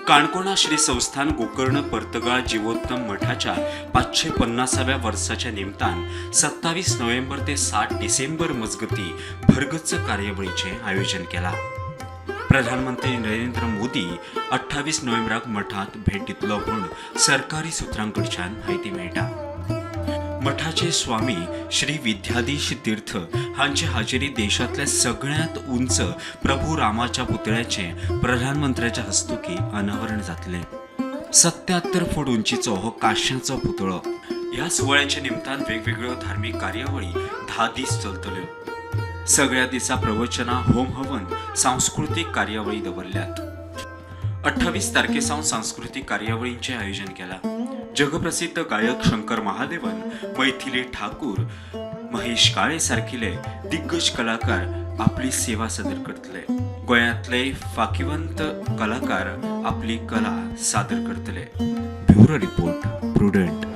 काणकोणा श्री संस्थान गोकर्ण पर्तगाळ जिवोत्तम मठाच्या 550व्या वर्साच्या निमतान 27 नोव्हेंबर ते 7 डिसेंबर मजगती भरगच्च कार्यावळीचें आयोजन केलां. प्रधानमंत्री नरेंद्र मोदी 28 नोव्हेंबराक मठांत भेट दितलो म्हूण सरकारी सुत्रां कडच्यान म्हायती मेळटा. मठाचे स्वामी श्री विद्याधीश तीर्थ हांचे हाजेरी देशांतल्या सगळ्यांत उंच प्रभू रामाच्या पुतळ्याचें प्रधानमंत्र्याच्या हस्तुकीं अनावरण जातलें. 77 फूट उंचीचो हो कांश्याचो पुतळो. ह्या सुवाळ्याच्या निमतान वेगवेगळ्यो धार्मीक कार्यावळी 10 दीस चलतल्यो. सगळ्या दिसा प्रवचनां, होम हवन, सांस्कृतीक कार्यावळी दवरल्यात. 28 तारखे सावन सांस्कृतीक कार्यावळींचें आयोजन केलां. जगप्रसिद्ध गायक शंकर महादेवन, मैथिली ठाकूर, महेश काळे सारकिले दिग्गज कलाकार आपली सेवा सादर करतले. गोंयांतले फाकिवंत कलाकार आपली कला सादर करतले. Bureau report, Prudent.